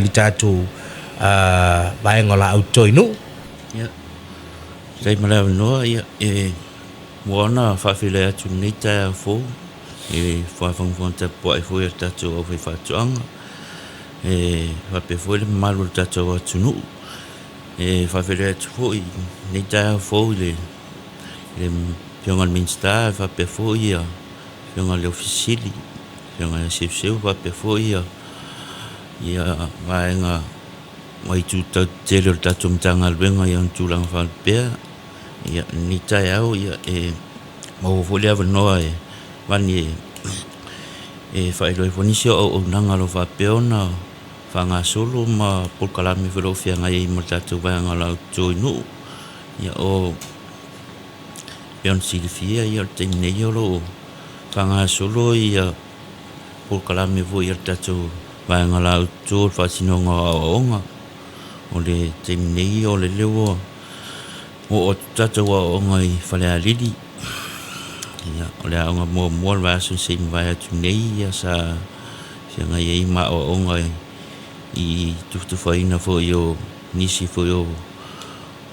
Le tatou vaega o laau toto i nuu. Ia, faafetai mo le avanoa. Ia, e mua ona faafeiloai atu i lenei taeao fou i le faafogafoga tapuai foi a le tatou aufaifaatoaga e faapea foi le mamalu o le tatou atunuu. E faafeiloai atu foi i lenei taeao fou i le Afioga i le Minisita faapea foi le Afioga i le Ofisa Sili, le Afioga ia Seuseu faapea foi vaega ma itu tau tetele o le tatou Matagaluega i ona tulaga faalupea. I lenei taeao e maua foi le avanoa e avane e faailoa ai foi nisi o auaunaga o lo o faapea ona faagasolo ma polokalame foi o lo o feagai ai ma le tatou vaega o laau toto i nuu. Ia o pei ona silafia o le taimi nei o lo o faagasolo polokalame foi a le tatou vaega laau toto i le faatinoga o aoaoga. O le taimi nei o lele ua oo atu tatou aoaoga i Falealili. O le aoga muamua o le vaiaso na se i mavae atu nei sa feagai ai ma aoaoga i tufatufaina foi o nisi foi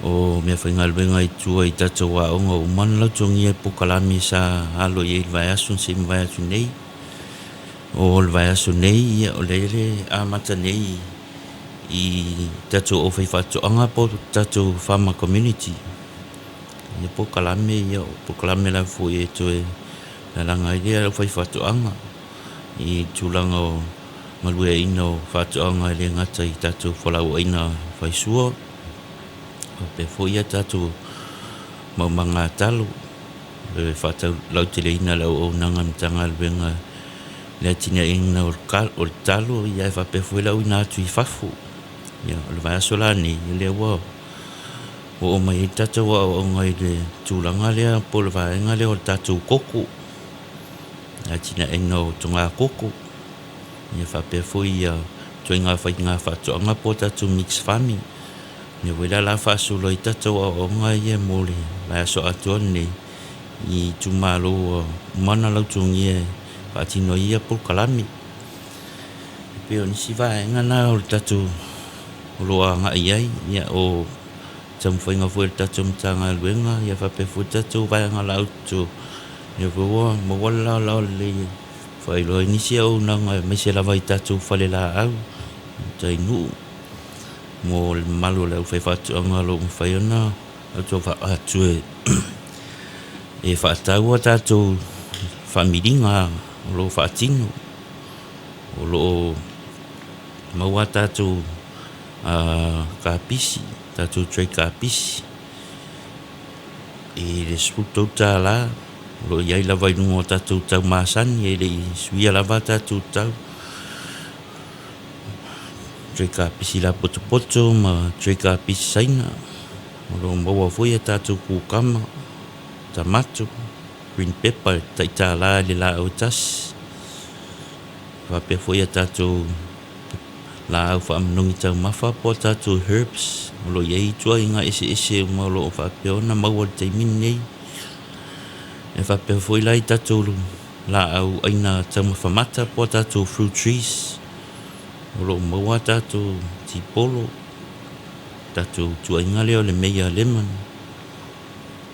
o meafaigaluega i tua i tatou aoga ua uma ona lautogia i polokalame sa alo i ai i le vaiaso na se i mavae atu nei. O le vaiaso nei, o lea e amata nei i tatou aufaifaatoaga po o tatou farmer community ia polokalame ia, o polokalame lava foi e toe lalaga ai le aufaifaatoaga i tulaga o galueaiina o faatoaga e le gata i tatou fualaauaina faisua, faapea foi a tatou maumaga talo, le faalauteleina o le auaunaga a le Matagaluega i le atinaeina o le talo ae faapea foi le auina atu i fafo. O le vaiaso la lenei, o lea ua oo mai ai le tatou aoaoga i le tulaga lea po o le vaega lea o le tatou koko, le atinaeina o toga koko, faapea foi ituaiga faiga faatoaga po o tatou mix farming. O lea foi la o le a faasolo ai tatou aoaoga ia mo le vaiaso atoa lenei i itumalo ua uma ona lautogia e faatino ai ia polokalame. E pei o nisi vaega na o le tatou o lo o agai i ai, o taumafaiga foi a le tatou Matagaluega faapea foi le tatou vaega laau toto, lea foi ua maua le laolao lelei e faailoa ai nisi auaunaga aemaise lava i tatou falelaau i uta i nuu mo le mamalu o le aufaifaatoaga o lo o mafai ona atu e faatau a tatou faamiliga o lo o faatino. O lo o maua a tatou kapisi, tatou tray kapisi i le $13, o lo o i ai lava i luga o tatou tau masani e le i suia lava a tatou tau. Tray kapisi lapotopoto ma tray kapisi Saina. O lo o maua foi a tatou kukama, tamato, green pepper e tai $1 i le laau e tasi. E faapea foi a tatou laau faamanogi taumafa po o tatou herbs o lo o i ai ituaiga eseese uma o lo o faapea ona maua i le taimi lenei. E faapea foi la i tatou laau aina taumafa mata po o tatou fruit trees o lo o maua a tatou tipolo, tatou ituaiga lea o le meia lemon,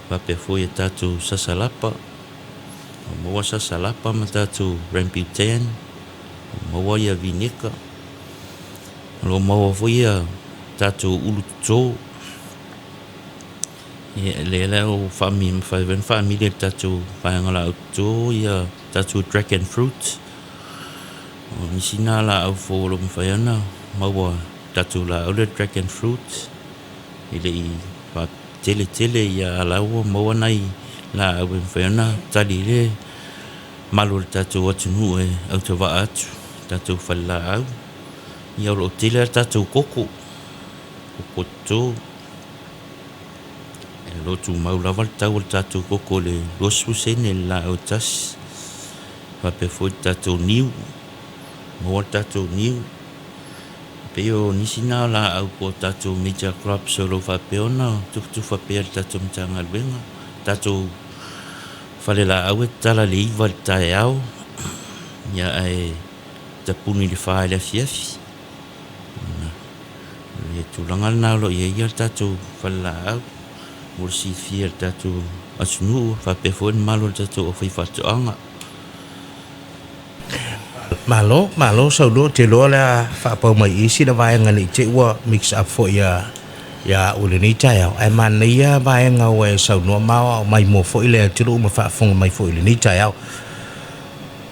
faapea foi a tatou sasalapa, ua maua sasalapa ma tatou rambutan, ua maua ia vineka, o lo o maua foi ia tatou ulu toto. Ia lea la ua mafai foi ona faamili e le tatou vaega laau toto ia tatou dragon fruit. O nisi na laau fou o lo o mafai ona maua tatou laau lea dragon fruit e le i tele tele ia a o la ua maua nai laau e mafai ona tali ai le malu o le tatou atunuu e autavaa atu i tatou falelaau. Ia o lo o tele lava tatou koko, koko toto. O lo o tumau lava le tau o le tatou koko i le 20sene i le laau e tasi. Faapea foi le tatou niu, maua le tatou niu. E pei o nisi na o laau po o tatou major crops o lo o faapea ona tufatufa pea e le tatou Matagaluega. Tatou falelaau e tatala i le 9 i le taeao, ae tapuni i le 4 i le afiafi. le tulaga lena o lo o i ai le tatou falelaau mo le silafia e le tatou atunuu faapea foi le mamalu o le tatou aufaifaatoaga. Malo, malo saunoa, ou te iloa o le a faapau mai i i sina vaega ne i te i ua mix up foi ia ia au i lenei taeao, ae manaia vaega ua e saunoa ma aoao mai mo foi le atunuu ma faafofoga mai foi i lenei taeao.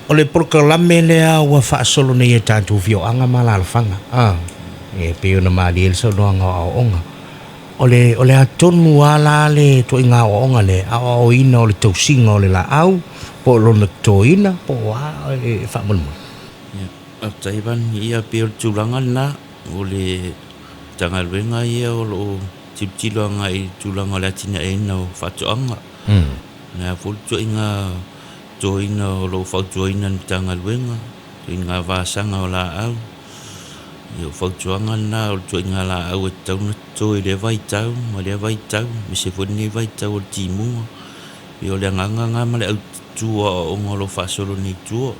O le polokalame lea ua faasolo nei e tatou afioaga ma alaalafaga, a, e pei ona malie ai le saunoaga o aoaoga. O le, o le a tonu lava la le ituaiga aoaoga lea, aoaoina o le tausiga o le laau, po o lona totoina, po o a e faamolemole? Ia, faafetai Ivan, ia pei o le tulaga lena, o le Matagaluega ia o lo o tilotilo agai i le tulaga o le atinaeina o faatoaga. O le a foi le ituaiga totoina o lo o fautuaina e le Matagaluega, ituaiga vasaga o laau. Ia o fautuaga lena o le ituaiga laau e tatau ona toto i lea vaitau ma lea vaitau, aemaise foi lenei vaitau o le timuga. Ia o le agaga lena ma le autu o aoaoga o lo o faasolo nei i tua.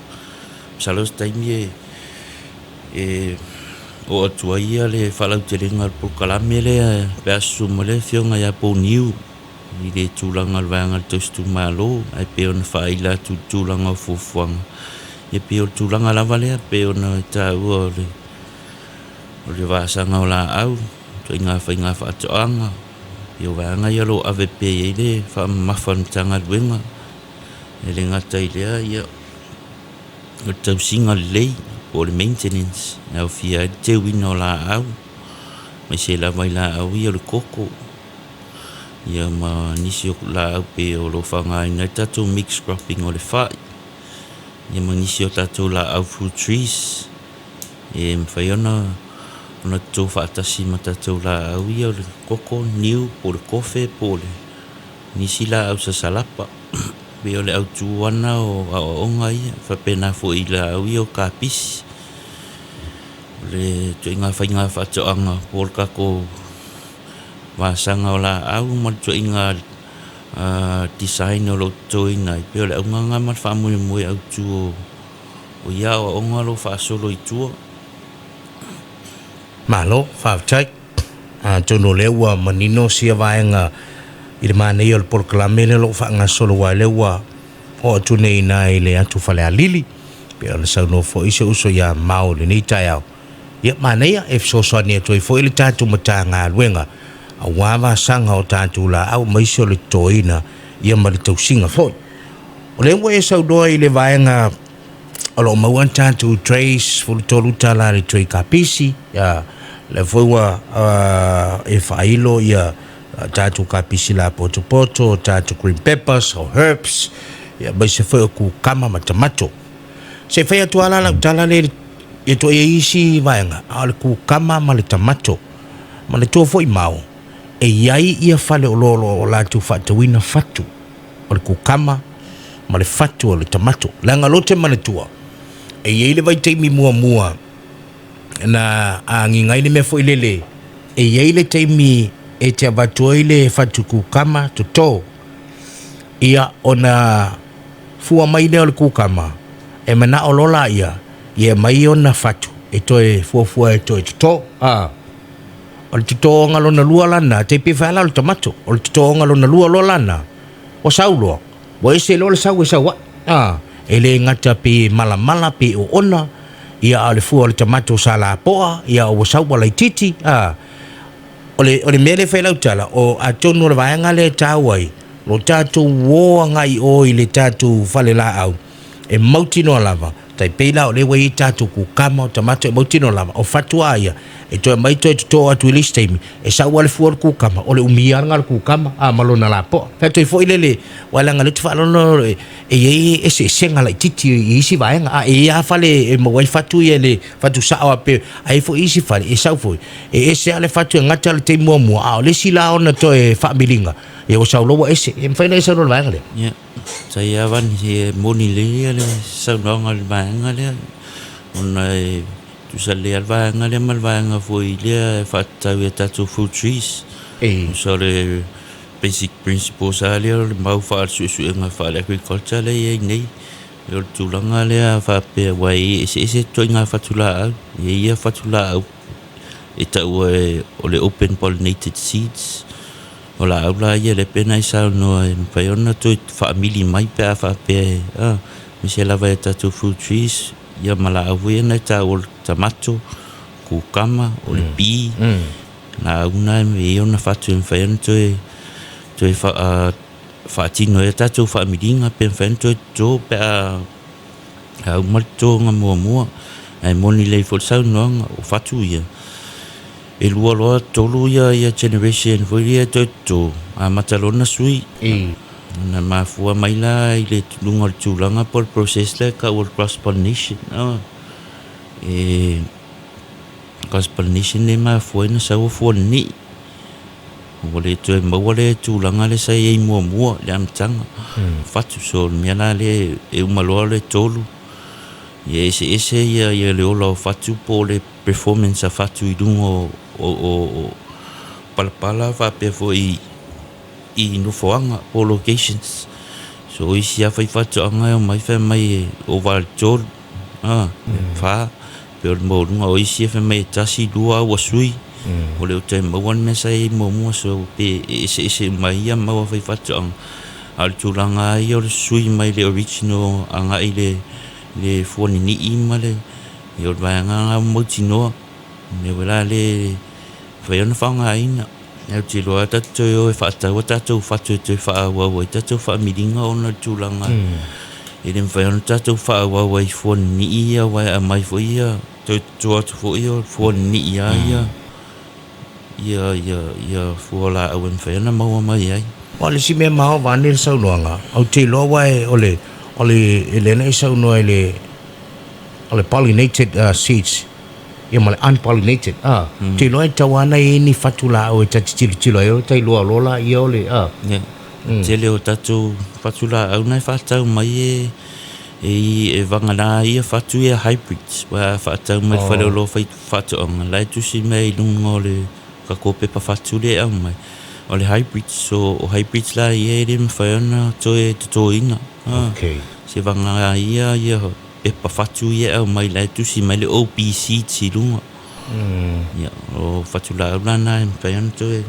Masalo o se taimi e oo atu ai le faalautelega o le polokalame lea pe a susu mai le Afioga ia Poniu i le tulaga o le vaega o le tausi itumalo, ae pei ona faaila atu i le tulaga o fuafuaga, ia pei o le tulaga lava lea pei ona taua o le o le vasaga o laau, ituaiga faiga faatoaga, ia o vaega ia o lo o ave pea i ai le faamamafa a le Matagaluega. E le gata i lea, ia, o le tausiga lelei po o le maintenance e aofia ai le teuina o laau, aemaise lava i laau ia o le koko, ia ma nisi o laau pei o lo o faaaogaina ai le tatou mixed cropping o le fai, ia ma nisi o tatou laau fruit trees e mafai ona toto faatasi ma tatou laau ia o le koko, niu po o le kofe po o nisi laau sasalapa. E pei o le autu lava lena o aoaoga ia, e faapena foi i laau ia o kapisi. O le ituaiga faiga faatoaga po o le tatou vasaga o laau ma le ituaiga design o lo o totoina ai, pei o le auga lena ma le faamoemoe autu o ia aoaoga o lo o faasolo i tua. Malo faafetai. Atonu o lea ua manino sia vaega i le manaia o le polokalame lea o lo o faagasolo aua o lea ua oo atu nei i ina i le atu Falealili, pei ona saunoa foi si ou uso ia Mao i lenei taeao. Ia, manaia e fesoasoani atu ai foi le tatou Matagaluega aua vasaga o tatou laau aemaise o le totoina ia ma le tausiga foi. O lea ua e saunoa i le vaega o lo o maua tatou trays, $13 le tray kapisi, ia, lea foi ua e faailo ia tatou kapisi lapotopoto, tatou green peppers o herbs, ia aemaise foi o kukama ma tamato. Se i fai atu lava la lau tala lea ia toe i ai isi vaega, a o le kukama ma le tamato, manatua foi Mao, e i ai ia faleoloa o lo o latou faatauina fatu o le kukama ma le fatu o le tamato. Leaga o lea ou te manatua, e i ai le vaitaimi muamua na agiga ai le mea foi lele, e i ai le taimi e te avatu ai le fatu kukama toto, ia ona fua mai lea o le kukama, e manao loa laia, ia aumai ona fatu e toe fuafua e toe toto. A, o le totoga lona lua la lena, tai pei foi la o le tamato, o le totoga lona lua loa la lena, ua sau loa, ua ese loa le sau e sau ai. A, e le gata pe malamala pe oona, ia a o le fua o le tamato sa lapoa, ia ua sau ua laitiiti. A, o le, o le mea lea e fai lau tala, o atonu o le vaega lea e taua ai, lo tatou o agai i o i le tatou falelaau, e mautinoa lava, tai pei la o lea ua i ai tatou kukama o tamato e mautinoa lava, o fatu a ia, e toe aumai toe toto atu i le isi taimi, e sau lava le fua o le kukama, o le umi lava lena o le kukama, a ma lona lapoa. Fai atu ai foi lele, aua leaga o lea ou te faalogologo e i ai eseesega laitiiti i isi vaega, a e i ai lava fale e maua ai fatu ia le fatu sao a pe, a i ai foi isi fale e sau foi, e ese lava le fatu e gata le taimi muamua, a o le isi la ona toe faamiliga, ia ua sau loa ua ese. E mafai ona e saunoa i le vaega lea? Ia, sa i lava e moni lelei le saunoaga i le vaega lea, ona e tusa lelei lava le vaega lea ma le vaega foi lea e faatatau i a tatou fruit trees. Tusa o le basic principles lava lea o le mau faale-suesuega faale-agriculture lea e i ai nei. O le tulaga lea faapea aua e eseese ituaiga fatulaau, e i ai ia fatulaau. e taua e o le open pollinated seeds. O laau la ia lea pei ona e saunoa e mafai ona toe faamili mai pe a faapea e aemaise lava i a tatou fruit trees ia ma laau foi ia na e taua o le tamato, kukama, o le pea, laau na e i ai ona fatu e mafai ona toe toe faatino ai a tatou faamiliga pe mafai ona toe toto pe a uma le totoga muamua. Ae moni lelei foi le saunoaga, o fatu ia, e lua loa tolu ia generation foi ia e toe toto, amata loa ona sui. Ona mafua mai la i le luga o le tulaga po o le process lea e tau o le cross pollination. E cross pollination lea e mafua ai ona sau o fua ninii. Ua le toe maua le tulaga lea sa i ai muamua i le amataga o fatu. So o le mea la lea e uma loa le tolu, ia eseese ia le ola o fatu po o le performance a fatu i luga o palapala faapea foi i nofoaga po o locations. So o isi lava faifaatoaga e omai fai mai e ova i le tolu, fa, pei o le maualuga. O isi e fai mai e tasi, lua ua sui, ua le o toe maua le mea sa i ai muamua. So pe e eseese uma ai ia mau a faifaatoaga. A o le tulaga lava ia o le sui mai le original agai i le fua ninii ma le, ia o le vaega lena ua mautinoa. O le mea foi la lea e mafai ona faaaogaina. Ae ou te iloa lava tatou te toe o e faatau a tatou fatu e toe faaauau ai tatou faamiliga ona o le tulaga e le mafai ona tatou faaauau ai i fua ninii ia aua e aumai foi ia toe toto atu foi o fua ninii lava ia ia ia ia fua laau e mafai ona maua mai ai. Aua o le isi mea maoa vaeane le saunoaga, ou te iloa aua o le o le lea na e saunoa i le o le pollinated seeds ia ma le unpollinated a mm. Te iloa e tau ana i ni fatu laau e ta te tilotilo ai o ta iloa loa laia o le a yeah. Tele o tatou fatu laau na e faatau mai e e e vagana ia fatu ia hybrids ua faatau mai le fale o lo fai faatoaga la e tusi mai i luga o le tatou pepa fatu lea e aumai o le hybrids. So o hybrids la ia e le mafai ona toe totoina. Okay. Se vagana ia ia pepa fatu ia e aumai la e tusi mai le OB seeds i luga. Ia, o fatu laau la na e mafai ona toe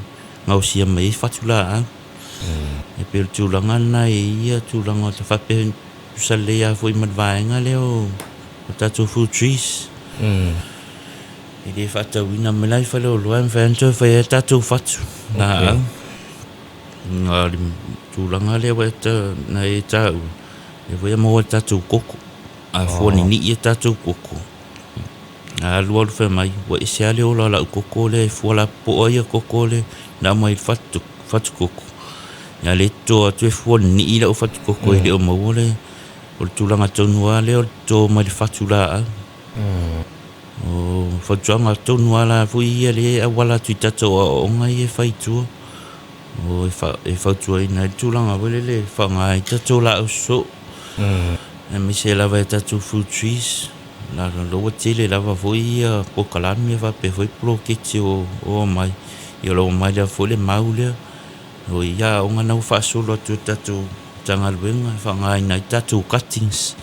gaosia mai ai fatu laau. E pei o le tulaga lena e i ai ia tulaga o faapea tusa lelei lava foi ma le vaega lea o tatou fruit trees. E le faatauina mai la i faleoloa e mafai ona toe fai ai tatou fatu laau. A o le tulaga lea ua e na e taua, lea foi e maua ai le tatou koko. A fua ninii a tatou koko, a alu alu fai mai, ua ese lava le ola o lau koko lea e fua lapopoa ia koko lea na aumai i le fatu, fatu koko. A o lea e toto atu e fua ninii lau fatu koko e le o maua le, o le tulaga tonu lava lea o le toto mai le fatu laau. O fautuaga tonu lava la foi ia lea e auala atu i tatou aoaoga ia e fai i tua. O e fautuaina ai le tulaga foi lele e faaaoga ai tatou laau sosoo, aemaise lava i tatou fruit trees. O ua tele lava foi ia polokalame faapea foi poloketi o omai, ia o lo o omai lava foi le mau lea. O ia aoga na ua faasolo atu e le tatou Matagaluega e faaaogaina ai tatou cuttings.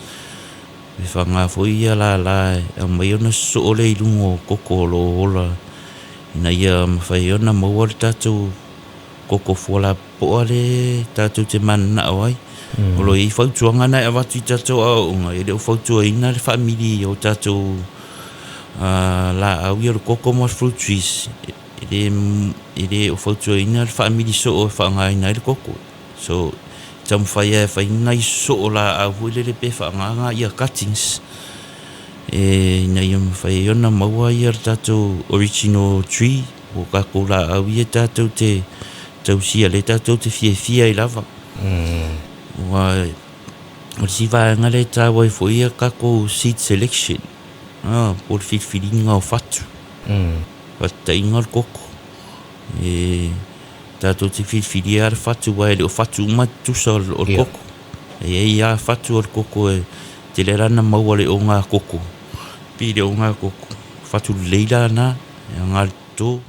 E faaaoga foi ia lala e aumai ona sosoo lea i luga o koko o lo o ola ina ia mafai ai ona maua le tatou koko fualapopoa lea tatou te mananao ai. O lo o i ai fautuaga na e avatu i tatou aoaoga, e le o fautuaina le faamili o tatou laau ia o le koko ma le fruit trees. E le o fautuaina le faamili soo e faaaogaina ai le koko. So, taumafai lava e fai ni nai sosoo laau foi lele pe faaagaaga ia cuttings e ina ia mafai ai ona maua ia le tatou original tree po o tatou laau ia tatou te tausia lea tatou te fiafia ai lava. Aua o le isi vaega lea e taua ai foi ia tatou seed selection, po o le filifiliga o fatu, faataitaiga o le koko. E tatou te filifilia lava le fatu aua e le o fatu uma e tutusa o le koko. E i ai lava fatu o le koko e tele la ona maua i le oga koko, pei le oga koko, fatu lelei la na e aoga i le toto.